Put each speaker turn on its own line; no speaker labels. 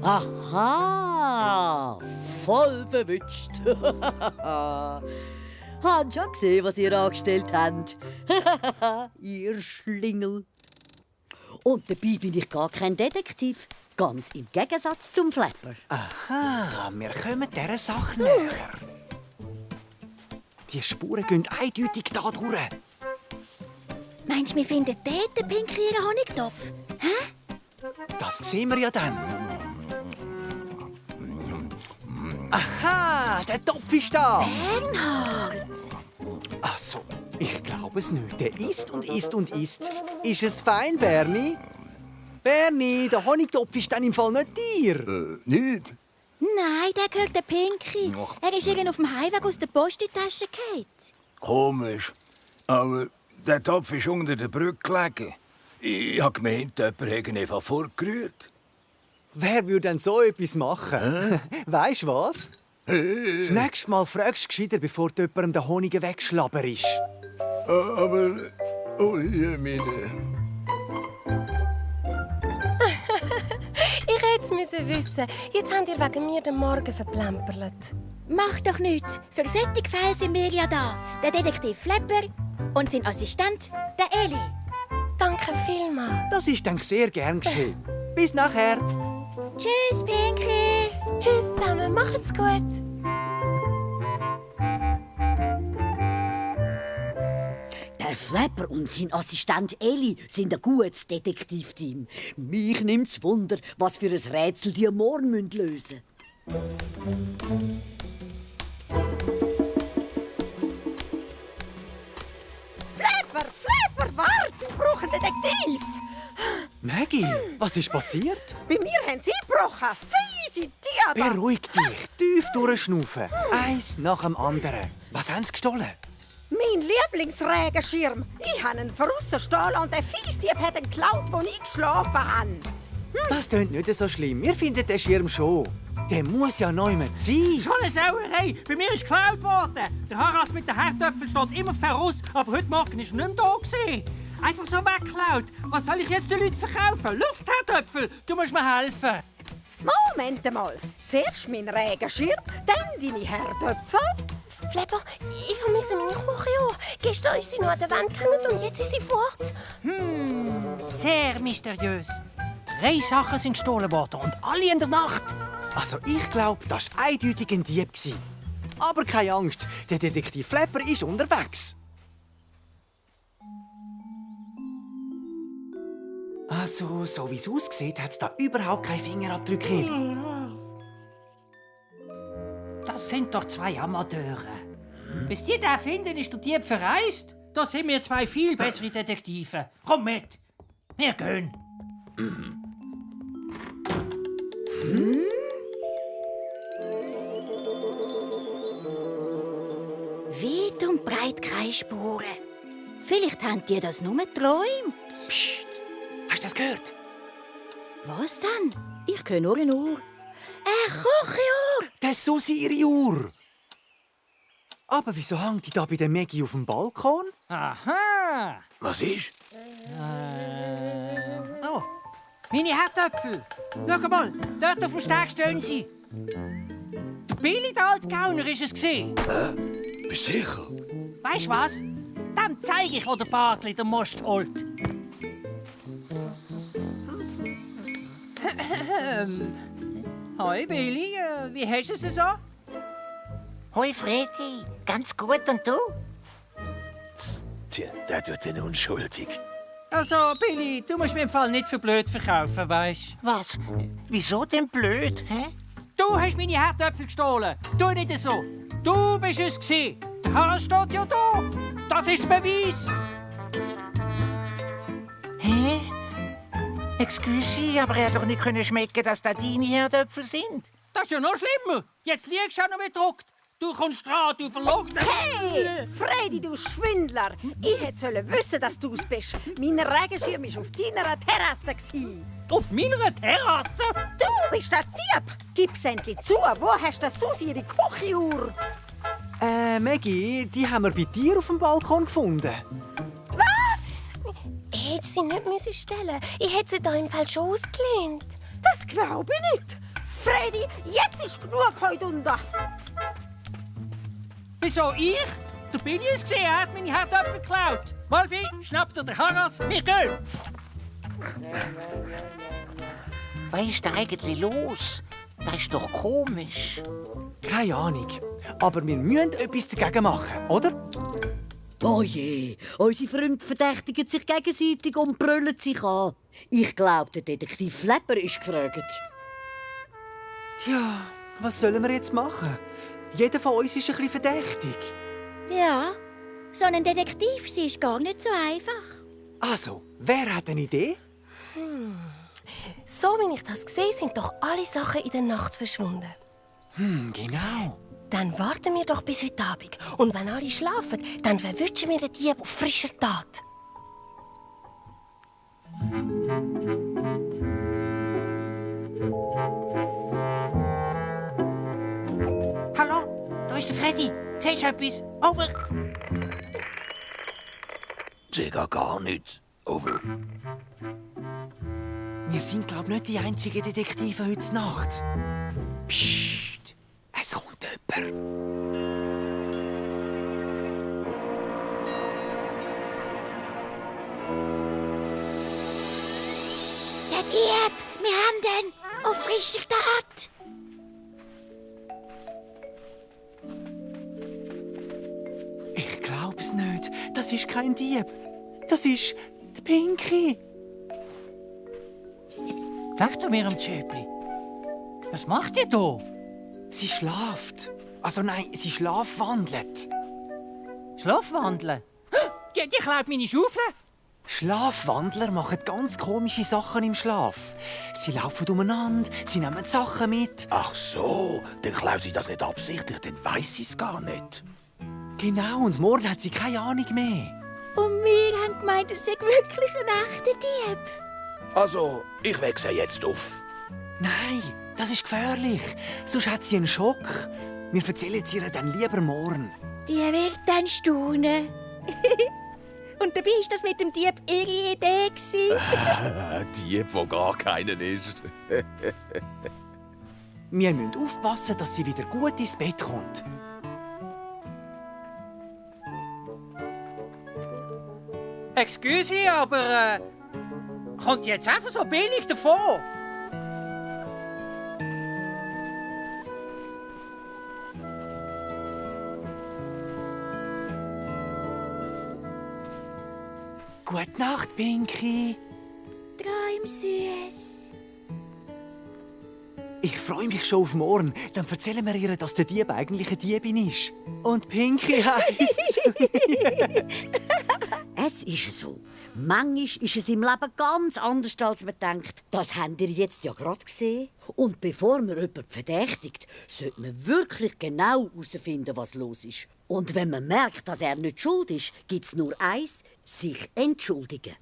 Aha, voll verwünscht. Habt schon gesehen, was ihr angestellt habt. Ihr Schlingel. Und dabei bin ich gar kein Detektiv. Ganz im Gegensatz zum Flapper.
Aha, wir kommen dieser Sache näher. Die Spuren gehen eindeutig da durch.
Meinst du, wir finden dort den Pinky ihren Honigtopf?
Das sehen wir ja dann. Aha, der Topf ist da.
Bernhard!
Ach so, ich glaube es nicht. Der isst und isst und isst. Ist es fein, Bernie? Bernie, der Honigtopf ist dann im Fall nicht dir.
Nicht?
Nein, der gehört der Pinky. Er ist irgend auf dem Heimweg aus der Post-Tasche gefallen.
Komisch. Aber der Topf ist unter der Brücke gelegen. Ich habe gemeint, jemand hätte ihn einfach vorgerührt.
Wer würde denn so etwas machen? Weisst du was? Das nächste Mal fragst du gescheiter, bevor du jemandem den Honig wegschlabberst.
Aber... Oh, je, meine...
Ich hätte es wissen. Jetzt habt ihr wegen mir den Morgen verplempert.
Mach doch nichts. Für solche Fälle sind wir ja da. Der Detektiv Flapper und sein Assistent, der Eli.
Danke vielmals.
Das ist dann sehr gern geschehen. Bis nachher.
Tschüss, Pinky.
Tschüss zusammen, macht's gut.
Der Flapper und sein Assistent Eli sind ein gutes Detektivteam. Mich nimmt's Wunder, was für ein Rätsel die morgen lösen müssen.
Flapper, warte! Ich brauche einen Detektiv!
Maggie, was ist passiert?
Bei mir haben sie eingebrochen! Fiese Diaba!
Beruhig dich, tief durchschnaufen. Eins nach dem anderen. Was haben sie gestohlen?
Mein Lieblingsregenschirm! Ich habe ihn vorausgestohlen und der Fiesdieb hat ihn geklaut, als ich geschlafen habe.
Das klingt nicht so schlimm. Wir finden den Schirm schon. Der muss ja neu sein.
Schon eine Sauerei. Bei mir ist geklaut worden. Der Harass mit den Herdöpfeln steht immer voraus, aber heute Morgen war er nicht mehr da. Einfach so weggeklaut. Was soll ich jetzt den Leuten verkaufen? Luftherdöpfel, du musst mir helfen.
Moment mal. Zuerst mein Regenschirm, dann deine Herdöpfel.
Flapper, ich vermisse meine Kuche. Gestern ist sie noch an der Wand gehängt und jetzt ist sie fort.
Sehr mysteriös. 3 Sachen sind gestohlen worden und alle in der Nacht.
Also ich glaube, das war eindeutig ein Dieb. Aber keine Angst, der Detektiv Flapper ist unterwegs. Also, so wie es aussieht, hat es da überhaupt keine Fingerabdrücke.
Das sind doch 2 Amateure. Bis die da finden, ist der Dieb verreist. Da sind wir 2 viel bessere Detektive. Komm mit. Wir gehen.
Weit und breit keine Spuren. Vielleicht haben die das nur geträumt.
Psst, hast du das gehört?
Was denn? Ich höre nur eine Uhr. Eine Küchenuhr!
Das ist Susi ihre Uhr. Aber wieso hängt die da bei der Maggie auf dem Balkon?
Aha.
Was ist?
Oh, meine Herdöpfel. Schau mal, dort auf dem Steg stehen sie. Der Billy, der Altgauner, ist es gewesen.
Bist du sicher?
Weißt du was? Dem zeige ich, wo der Bartli den Most holt. Hoi Billy, wie hast du es so?
Hoi Fredi, ganz gut und du?
Tja, der tut den unschuldig.
Also Billy, du musst mir im Fall nicht für blöd verkaufen, weißt?
Was? Wieso denn blöd, hä?
Du hast meine Herdöpfel gestohlen. Tu nicht so. Du bist es gewesen. Der Herr steht ja da. Das ist der Beweis.
Hä? Excuse, aber er hat doch nicht können schmecken, dass das deine Herdöpfel sind.
Das ist ja noch schlimmer. Jetzt liegst du auch noch bedruckt. Du kommst dran, du Verlogner.
Hey, Fredi, du Schwindler! Ich hätte wissen, dass du es bist. Mein Regenschirm war auf deiner Terrasse.
Auf meiner Terrasse?
Du bist der Dieb! Gib's endlich zu! Wo hast du Susi ihre Küchenuhr?
Maggie, die haben wir bei dir auf dem Balkon gefunden.
Was?
Ich hätte sie nicht stellen müssen. Ich hätte sie da im Fall schon ausgelehnt.
Das glaube ich nicht. Fredi, jetzt ist genug heute unten.
Wieso ich? Der Binius gesehen, er hat meine Herdöpfel geklaut. Wolfi, schnapp dir den Harras, wir gehen.
Was ist da eigentlich los? Das ist doch komisch.
Keine Ahnung. Aber wir müssen etwas dagegen machen, oder?
Oh je, unsere Freunde verdächtigen sich gegenseitig und brüllen sich an. Ich glaube, der Detektiv Flepper ist gefragt.
Tja, was sollen wir jetzt machen? Jeder von uns ist ein bisschen verdächtig.
Ja, so ein Detektiv sein ist gar nicht so einfach.
Also, wer hat eine Idee?
So wie ich das sehe, sind doch alle Sachen in der Nacht verschwunden.
Genau.
Dann warten wir doch bis heute Abend. Und wenn alle schlafen, dann verwünschen wir den Dieb auf frischer Tat.
Hallo, da ist der Freddy. Siehst du etwas? Over.
Sie geht gar nichts. Over.
Wir sind, glaube ich, nicht die einzigen Detektive heute Nacht. Psst, es kommt jemand.
Der Dieb, wir haben den auf frischer Tat.
Ich glaub's nicht. Das ist kein Dieb. Das ist die Pinky.
Leg doch mir am Tschöpli. Was macht ihr da?
Sie schlaft. Also nein, sie schlafwandelt.
Schlafwandeln? Die klaut meine Schaufel.
Schlafwandler machen ganz komische Sachen im Schlaf. Sie laufen umeinander, sie nehmen Sachen mit.
Ach so, dann klaut sie das nicht absichtlich, dann weiss sie es gar nicht.
Genau, und morgen hat sie keine Ahnung mehr.
Und wir haben gemeint, es sei wirklich ein echter Dieb.
Also, ich wechsle jetzt auf.
Nein, das ist gefährlich. Sonst hat sie einen Schock. Wir erzählen es ihr dann lieber morgen.
Die wird dann staunen. Und dabei war das mit dem Dieb ihre Idee.
Ein Dieb, wo gar keinen ist.
Wir müssen aufpassen, dass sie wieder gut ins Bett kommt.
Excuse, aber kommt die jetzt einfach so billig davon?
Gute Nacht, Pinky.
Träum süß.
Ich freue mich schon auf morgen. Dann erzählen wir ihr, dass der Dieb eigentlich eine Diebin ist. Und Pinky heisst...
Es ist so. Manchmal ist es im Leben ganz anders, als man denkt. Das habt ihr jetzt ja gerade gesehen. Und bevor man jemanden verdächtigt, sollte man wirklich genau herausfinden, was los ist. Und wenn man merkt, dass er nicht schuld ist, gibt es nur eins: sich entschuldigen.